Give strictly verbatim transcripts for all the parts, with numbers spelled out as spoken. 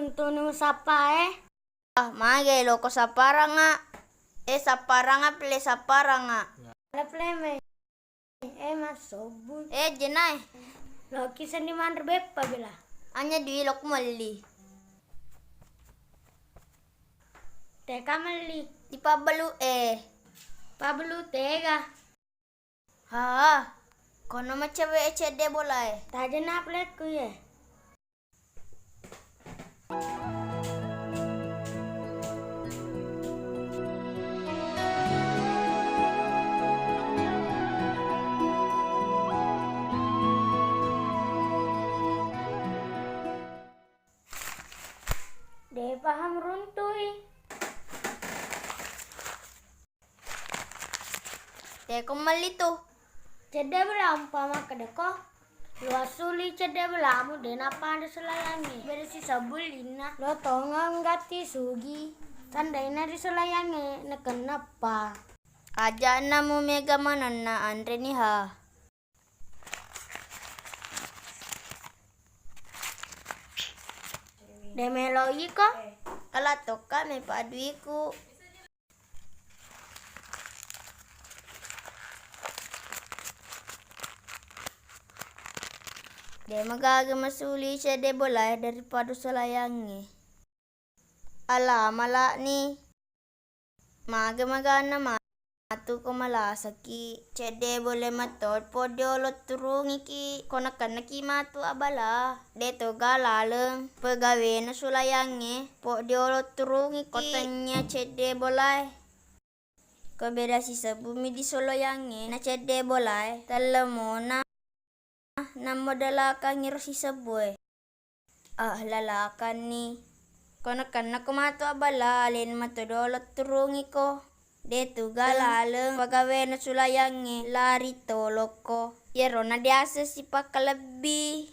Tunu sappa e. Ah, mage loko sapparangnga. Eh, sapparangnga, pele sapparangnga. Ala pele me. Eh, massobbu. Eh, jenai. Loki sendi manre beppa bela. Anya dui loko melli. Teka melli. Di pabbalu e. Pabbalu tega. Ha, kono macawe e cedde bola e. Tajena plekku ye. De paham runtui. Teko melli tu. Cedde belamu pa makkedako. Luassuli cedde belamu de napada solayangnge. Beda sisebbu linna. Lo tongang gatti sugi. Tandaina ri solayangnge nakennappa. Aja'na mu mega manenna anre ni ha. De melo iko. Ala tokka me paduiku. De magaga masuli cedde bolae daripada solayangnge. Ala mala'ni. Maga-maganna matu ko malasaki. Cedde bole mato poddiolo turungiki. Ko nakennaki matu abala. De toga laleng pegawena solayangnge. Poddiolo turungiki. Ko tennia cedde bolae. Ko beda sisebbumi di soloyangnge na cedde bolae. Tellemona. Nammodalakangngi ro sisebbue. Ah, lalakanni. Ko nakennako matu abala, alena mato dolo turungiko. De tuga laleng pagawena sulayangnge, lari tolokko. Iyaro na diaseng sipakkalebbi.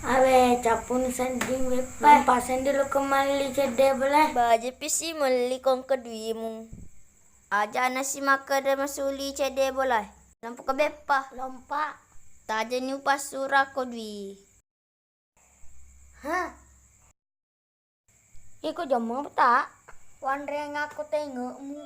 Awe, cappuni sedding beppa. Nampa sendi lo kemalli cedde bolae. Baja pisi melli kongko duimu. Aja nasi makkeda masuli cedde bolae. Lompoka beppa. Lompa. Tajani upassurako dui. Hah? Iko jommo ta? Wanrengakko tengemu.